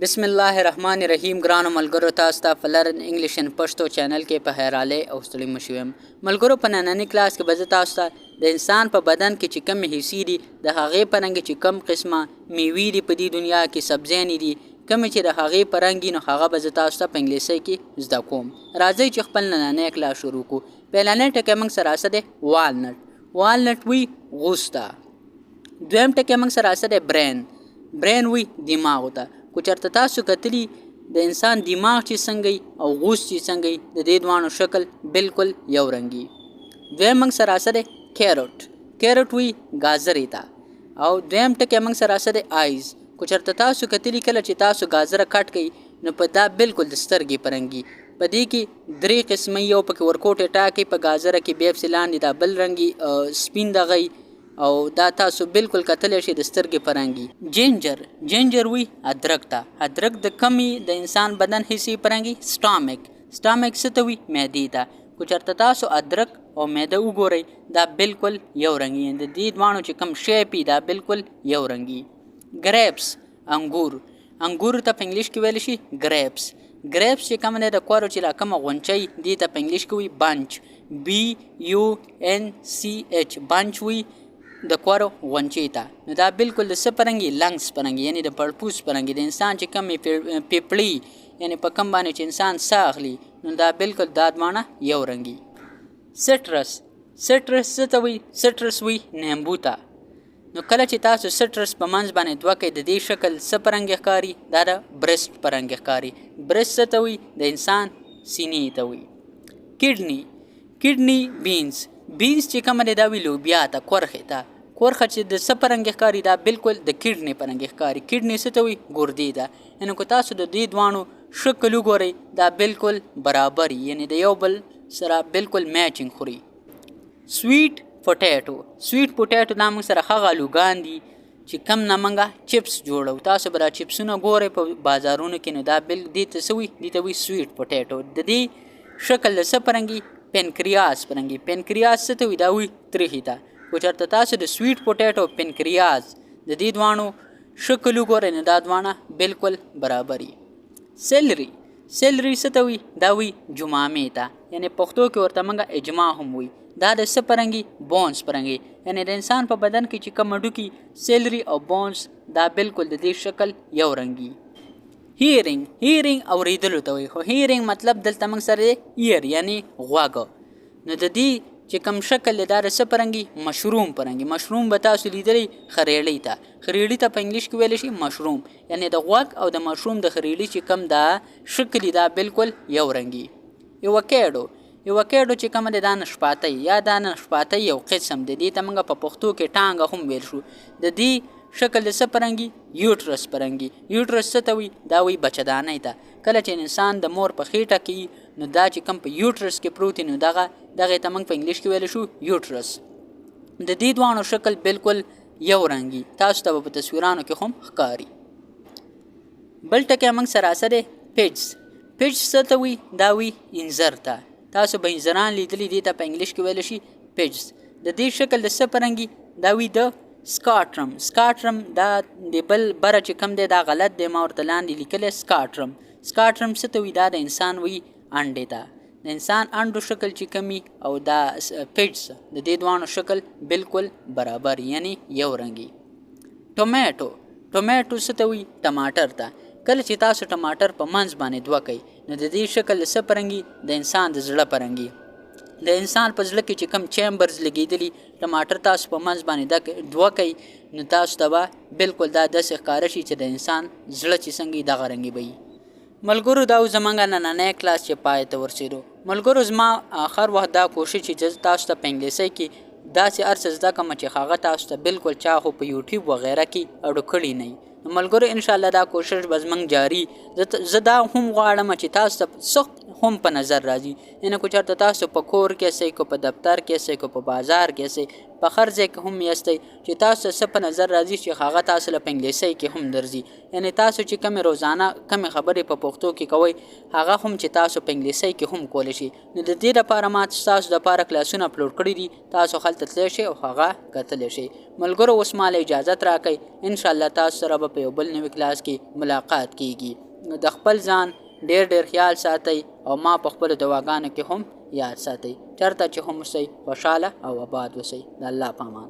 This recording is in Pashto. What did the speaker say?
بسم الله الرحمن الرحیم. ګرانو ملګرو، تاسو ته په Learn English in Pashto channel کې په خیر راغلئ او ستړي مه شئ. ملګرو، په ننني کلاس کې به زه تاسو ته د انسان په بدن کې چې کومې حصې دي، د هغې په رنګ چې کوم قسمه میوې دي په دې دنیا کې، سبزیانې دي، کومې چې د هغې په رنګ، نو هغه به زه تاسو ته په انګلیسۍ کې زده کوم. راځئ چې خپل نننی کلاس شروع کړو. پهلنی ټکی موږ سره څه دی؟ Walnut. Walnut وي غوز ته. دویم ټکی موږ سره څه دی؟ Brain. Brain وي دماغ ته. که چېرته تاسو کتلی، د انسان دماغ چې څنګه او غوز چې څنګه، د دې دواړو شکل بالکل یو رنګي. دویم موږ سره څه دی؟ Carrot. Carrot وي گازرې ته. او دویم ټکی موږ سره څه دی؟ Eyes. که چېرته تاسو کتلی، کله چې تاسو گازره کټ کړئ، نو په دا بالکل د سترګې په رنګي. په دې کې درې قسمه، یو پکې ورکوټې ټاکي په گازره کې، بیا پسې لاندې دا بل رنګي سپین دغی، او دا تاسو بالکل کتلی شئ د سترګې په رنګي. Ginger. Ginger وي ادرک ته. ادرک د کمی د انسان بدن حصې په رنګي؟ Stomach. Stomach څه ته وي؟ معدې ته. که چېرته تاسو ادرک او معده وګورئ، دا بالکل یو رنګي، د دې دواړو چې کوم shape، دا بالکل یو رنګي. Grapes، انګور. انګور ته په انګلیش کې ویل شي grapes. Grapes چې کوم دی، د کورو چې لا کومه غونچه، دې ته په انګلیش کې وي bunch، BUNCH، bunch وي د کورو غونچې ته. نو دا بالکل د څه په رنګي؟ Lungs په رنګي، یعنی د پړپوس په رنګي. د انسان چې کومې پیپړي، یعنی په کم باندې چې انسان ساه اخلي، نو دا بالکل دا دواړه یو رنګي. Citrus. Citrus څه ته وي؟ Citrus وي نیمبو ته. نو کله چې تاسو citrus په منځ باندې دوه کوئ، د دې شکل څه په رنګ ښکاري؟ دا د breast په رنګ ښکاري. Breast څه ته وي؟ د انسان سینې ته وي. Kidney. Kidney beans. Beans چې کومه دی، دا وي لوبیا ته، کورخې ته. کورخه چې د څه په رنګ ښکاري؟ دا بالکل د kidney په رنګ ښکاري. Kidney څه ته وي؟ ګردې ته. یعنی که تاسو د دې دواړو شکل وګورئ، دا بالکل برابر، یعنی د یو بل سره بالکل matching خوري. Sweet potato. Sweet potato دا موږ سره هغه آلوګان دي چې کم نه موږ چپس جوړو. تاسو به دا چپسونه ګورئ په بازارونو کې، نو دا بل دې ته څه وي؟ دې ته وي sweet potato. د دې شکل د څه په رنګي؟ Pancreas په رنګي. Pancreas څه ته وي؟ دا وي تریخي ته. که چېرته تاسو د sweet potato، pancreas، د دې دواړو شکل وګورئ، نو دا دواړه بالکل برابر. Celery. Celery څه ته وي؟ دا وي جمامې ته، یعنی پښتو کې ورته موږ اجما هم وي. دا د څه په رنګي؟ Bones په رنګي، یعنی د انسان په بدن کې چې کوم هډوکي، celery او bones، دا بالکل د دې شکل یو رنګي. Hearing. Hearing اوریدلو ته وایي، خو hearing مطلب دلته موږ سره ear، یعنی غوږ. نو د دې چې کوم شکل دی، دا د څه په رنګي؟ مشروم په رنګي. مشروم به تاسو لیدلی، خریړۍ ته. خریړۍ ته په انګلیش کې ویلی شي مشروم، یعنی د غوږ او د مشروم د خریړۍ چې کوم دا شکل، دا بالکل یو رنګي. Avocado. Avocado چې کومه دی، دا نشپاتۍ یا دا نشپاتۍ یو قسم دی. دې ته موږ په پښتو کې ټانګه هم ویل شو. د دې شکل د څه په رنګي؟ Uterus په رنګي. Uterus څه ته وي؟ دا وي بچدانۍ ته. کله چې انسان د مور په خېټه کې، نو دا چې کوم په uterus کې پروت، نو دغه دغه ته موږ په انګلیش کې ویل شو uterus. د دې دواړو شکل بالکل یو رنګي، تاسو ته په تصویرانو کې هم ښکاري. بل ټکی موږ سره څه دی؟ Peach. Peach څه ته وي؟ دا وي انځر ته. تاسو به انځران لیدلي، دې ته په انګلیش کې ویل شي peach. د دې شکل د څه په رنګي؟ دا وي د scrotum. Scrotum دا د بل بره چې کم دی، دا غلط دی، ما ورته لاندې لیکلی scrotum. Scrotum څه ته وي؟ دا د انسان وي انډې ته. د انسان انډو شکل چې کمی او دا peach، د دې دواړو شکل بالکل برابر، یعنی یو رنګي. Tomato. Tomato څه ته وي؟ ټماټر ته. کله چې تاسو ټماټر په منځ باندې دوه کوي، نو د دې شکل څه په رنګي؟ د انسان د زړه په رنګي. د انسان په زړه کې چې کوم chambers لګېدلي، ټماټر تاسو په منځ باندې دوه کوي، نو تاسو ته به بالکل دا داسې ښکاره شي چې د انسان زړه چې څنګه، دغه رنګي به وي. ملګرو، دا زمونږ نننی کلاس چې پای ته ورسېدو. ملګرو، زما هر وخت دا کوشش چې تاسو ته په انګلیسۍ کې داسې هر څه زده کړم چې هغه تاسو ته بالکل چا خو په یوټیوب وغیره کې اډو کړي نه. نو ملګرو، انشاءالله دا کوشش به زمونږ جاري. زه دا هم غواړم چې تاسو ته سخت هم په نظر راځي. یعنې که چېرته تاسو په کور کې یاستئ، که په دفتر کې یاستئ، که په بازار کې یاستئ، په هر ځای کې هم یاستئ، چې تاسو ته څه په نظر راځي چې هغه تاسو له په انګلیسۍ کې هم درځي. یعنې تاسو چې کومې روزانه کومې خبرې په پښتو کې کوئ، هغه هم چې تاسو په انګلیسۍ کې هم کولی شئ. نو د دې لپاره ما ستاسو دپاره کلاسونه اپلوډ کړي دي، تاسو هلته تللی شئ او هغه کتلی شئ. ملګرو اوس ما له اجازت راکړئ، انشاءالله تاسو سره به په یو بل نوي کلاس کې ملاقات کیږي. نو د خپل ځان ډیر ډیر خیال ساتئ او ما په خپلو دعاګانو کې هم یاد ساتئ. چرته چې هم اوسئ خوشحاله او آباد اوسئ. د الله په امان.